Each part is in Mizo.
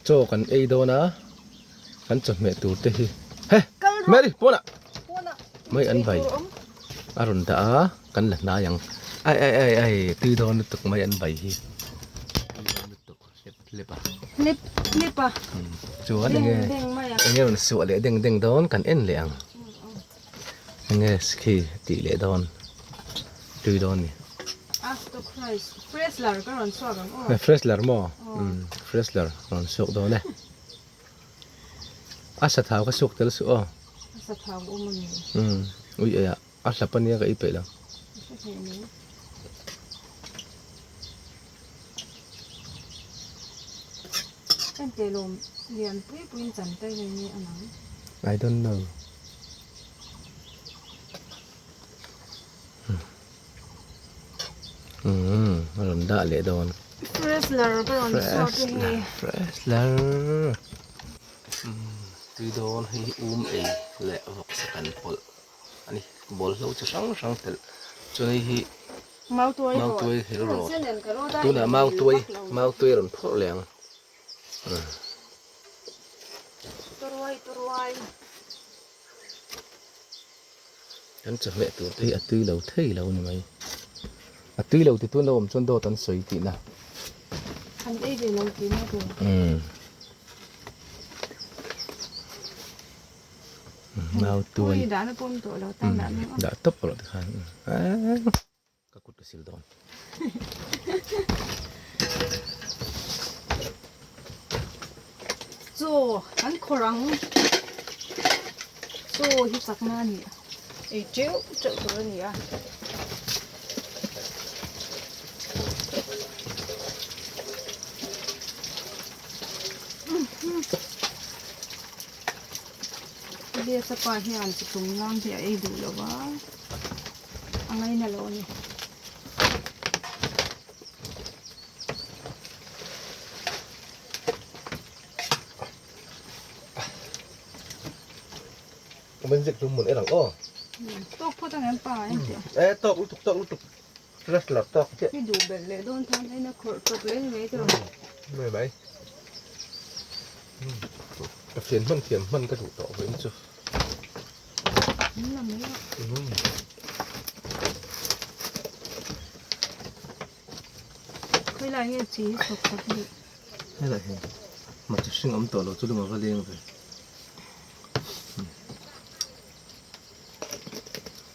Chaw kan ei dawn a, kan chawhmeh tur te hi he Mary pawnah mai an vai a rawn dah a kan la hnai ang ai ai ai ai tui dawn lutuk mai an vai hi tui dawn lutuk hlep hlep a hlep hlep a chuan enge enge rawn suah leh deng deng dawn kan en leh ang enge khi tih leh dawn tui dawn ni. Freshler ka rawn chhuak ang aw. Freshler maw? Umm freshler rawn chhuak dawn e. A sathau kha chhuak tel suh aw. A sathau awm a ni. Umm ui ei ah a hlap ania ka ei peih lo. Ka hre thei mai. Heng telawm lian pui puiin chan tai mai nge a nang. I don't know. Umm a rawn dah leh dawn. Freshler ka rawn chhuak e hei. Freshler umm tui dawn hei hi um ei leh vawksa kan pawlh a ni bawlhlo chi hrang hrang telh chuan hei hi mautuai hel rawt tunah mautuai mautuai a rawn phawrh leh ang. Turuai turuai. Kan chawhmeh tur te hi a tui lo thei lo ni mai. A tui lo ti tun lo awm chuan dawt an sawi tihna. An ei ve lo tihna tur. Umm. Nau tuai. Ui dahna pawm tawh lo tan dah mek a. Dah tawp rawh tikhan. Ka kut ka sil dawn. Chaw kan khawrh ang. Chaw hi chakna a ni. Ei teuh teuh tur a ni a. Biasa pa hian chitum lam hi a ei duh lo va. A ngaina lo a ni. Mình dịch chúng muốn ăn ô. Tawk phawt ang em pa em tih. E tawk lutuk tawk lutuk. Fresh la tawk che. I duh belh leh dawn tan aina khawrh tawp leh ni mai tawh. Mai mai. Ka fian hman thiam hman ka duh tawh vawiin chu. Khawilai nge chi hi chhawk chhawk duh? Helai hi hmarcha hring awm tawh lo chu lung a va leng ve.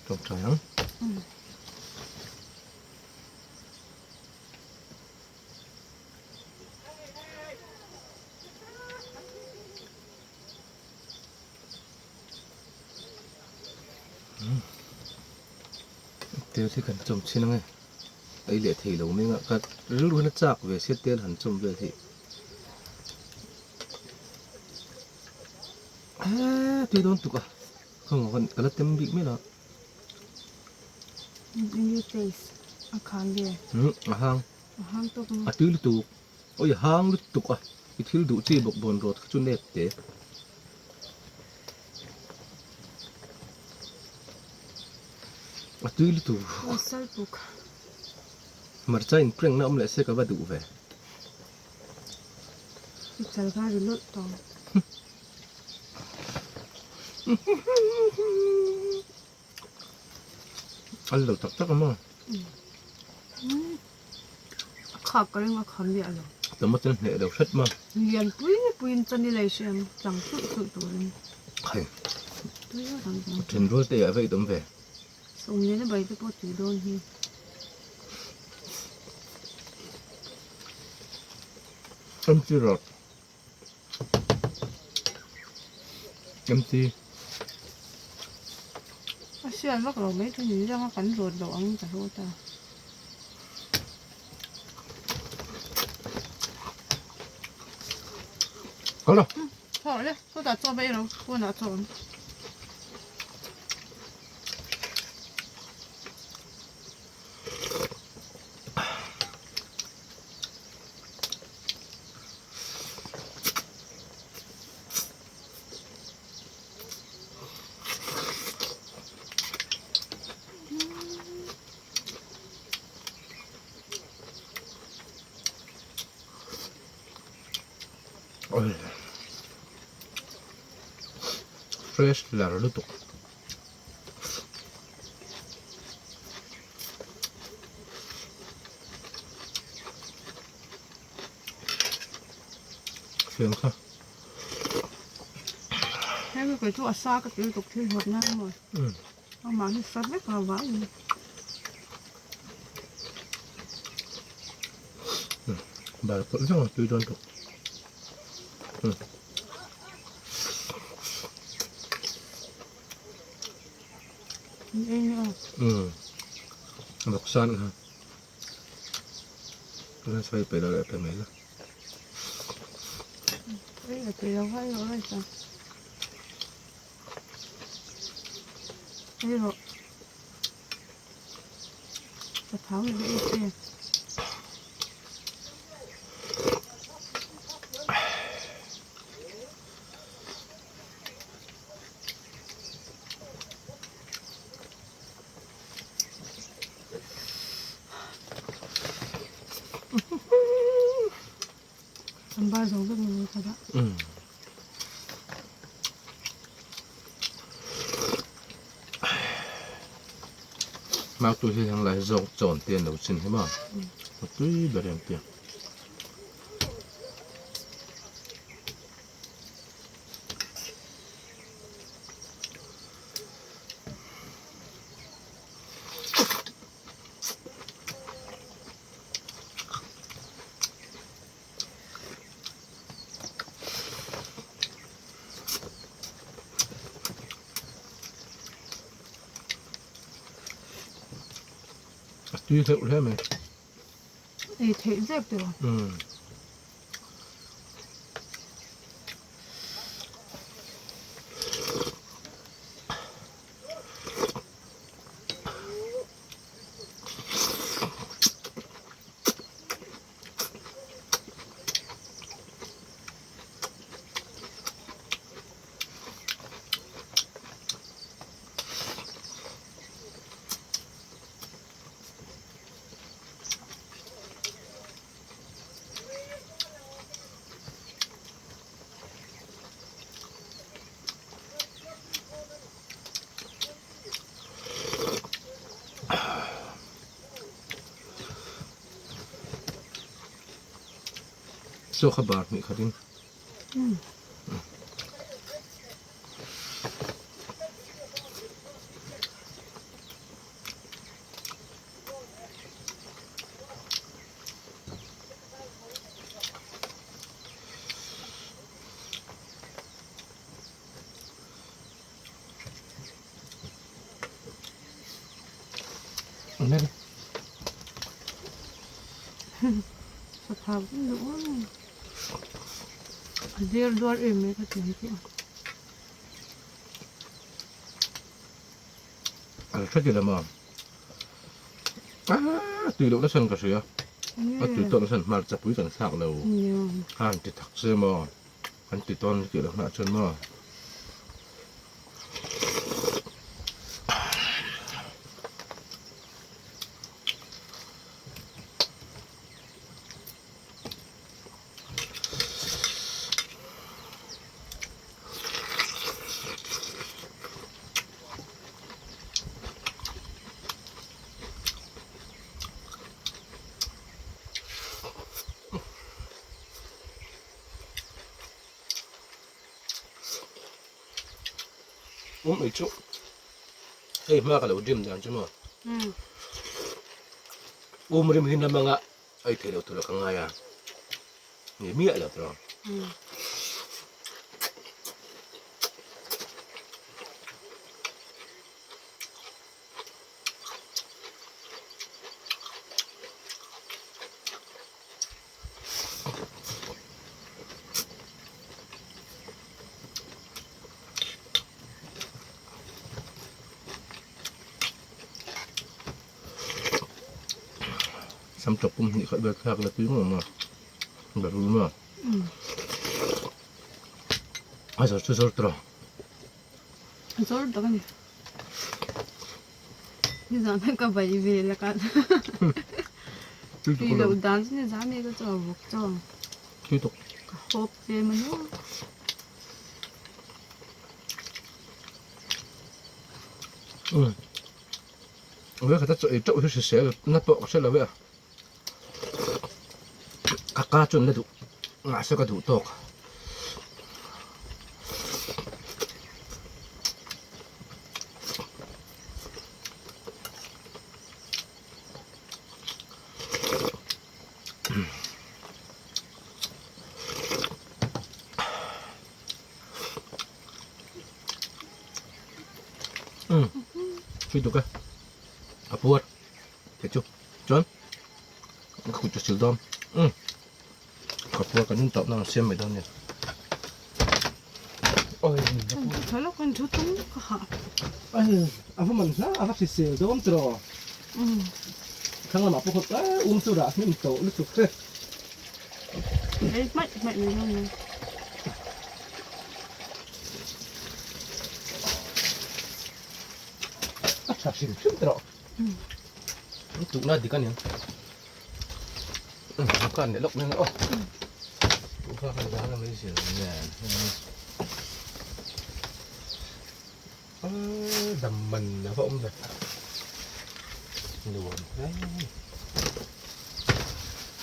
Tawngtai ang. Tel hi kan chawm chhin ange ei leh thei lo mai anga ka rilru hian a chak ve sia tel han chawm vel hi eee tui dawn tuk a khawng ka la tem bik mai lo New taste a khan ve a hang a hang tawk a tui lutuk awi a hang lutuk a i thil duh chi bawk bawn rawt kha chu nep te. A tui lutuk. Aw sal puk. Hmarcha in prank na awm leh se ka va duh ve. I chal kha ri lawlh tawh. Al lo tak tak a maw? A khak ka ring a kham miah lo. Tomato hneh lo hret maw? Lian pui puiin chan i lei hriam tlang thulh thulh turin. Khai. Tui vak ang chu. Then rual te ah veit awm ve. Sawmliana bai te pawh tui dawn hi. Empty rot. Empty. A hriat vak lo mai chu ni zang a kan rawt loh ang ka rawt a. Kal lo. Thawh le, sawtah chaw va ei lo, pawnah chaw awm. Oi. Fresh lar lutuk. Fiang kha. Hei mi kei chu a sa ka ti lutuk thil hlawt nan maw. Amah hi sa vek a vang in. Bal pawlh zawng a tui dawn tuk. Vawksan kha. Tuna sawi pe lo leh pe mai la. Ei pe lo hai rawh hai chuan. Ei rawh. Ka thau leh ei che. An bar zo vek mai kha dah. Mau tu hi heng lai zawk chawn te an lo chin hi maw a tui ber em tia. A tui hleuh hle mai. Ei theih zep tawh. Umm. Chaw kha bar hnih khat in. A der duar em mai ka ti ang chu. A hre ti lo maw? Tui loh nasa in ka hria. A tui tawh nasa in hmarcha pui kan thlak lo. Khan ti thak se maw? Kan ti tawn tih loh hnah chuan maw? Um ei chu hei hma ka lo dim dan chu maw um rim hi nam anga ei theih loh tur a ka ngai a ni miah lo tawh. Sam tawp pum hnih khat vel thlak la tui ngawt maw berul maw a zawr chu zawr tawh a zawr tak a ni nizan khan ka bai vel a khan tui loh dan chu nizan nei ka chaw vawk chaw tui tuk. Fawp tlem a nia. Umm. Ui ka ta chaw ei teuh hi hrisel na pawh ka hre lo e a. Ka ka chuan la duh mahse ka duh tawk. Umm tui tuk e a puar te chu chuan ka kut chu sil dawn umm ka puar kan in tawp na siam mai dawn nia oi tha lo kan thu tum ka ha ai a va man hla a va hrisel dawn tiraw umm thlang lamah pawh khaw um chu rah hnim tawh lutuk te ei hmaih hmaih mai dawn nia. A tha hrim hrim tawh. An tukna dik a niang. A kan leh lawk mai ang aw. Tuha kan zang a mai zel nen. Dam man a va awm ve. Nuam hle.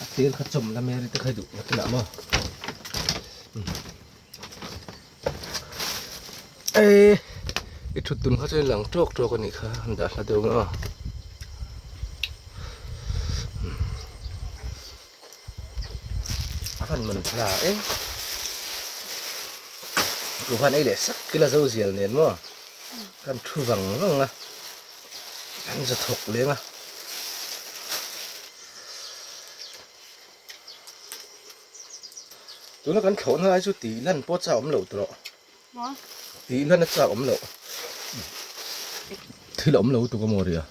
A tel kha chawm la Mary te kha i duh nakinah maw. Ei i thut tun kha chuan lang tawk tawk a nih kha an dah hla deuh ang a a van man hla e tu khan ei leh sak kila zo zial nen maw kan thu vang vang a an za thawk leng a. Tuna kan thlawhna lai chu tih lan pawh chak awm loh tawh. Tih lan a chak awm loh. Thil a awm lo tuk a maw ria.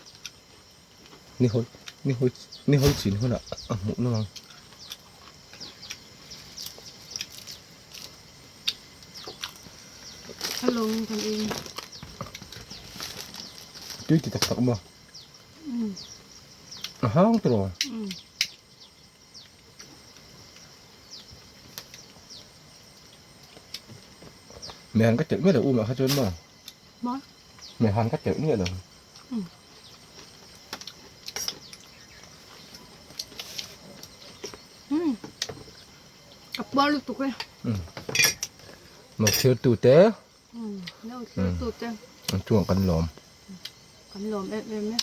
Ni hawi ni hawi ni hawi chin hunah a hmuh nawm ang. Hello kan ei. Tui ti tak tak maw? A hang tawh. Mei han ka telh miah lo umah kha chuan maw? Maw? Mei han ka telh miah lo. Um. A puar lutuk e. Um. Lo thlir tu te. Um. Lo thlir tu te. An chungah kan lawm. Kan lawm em em e.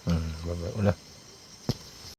Um. Bye bye ula.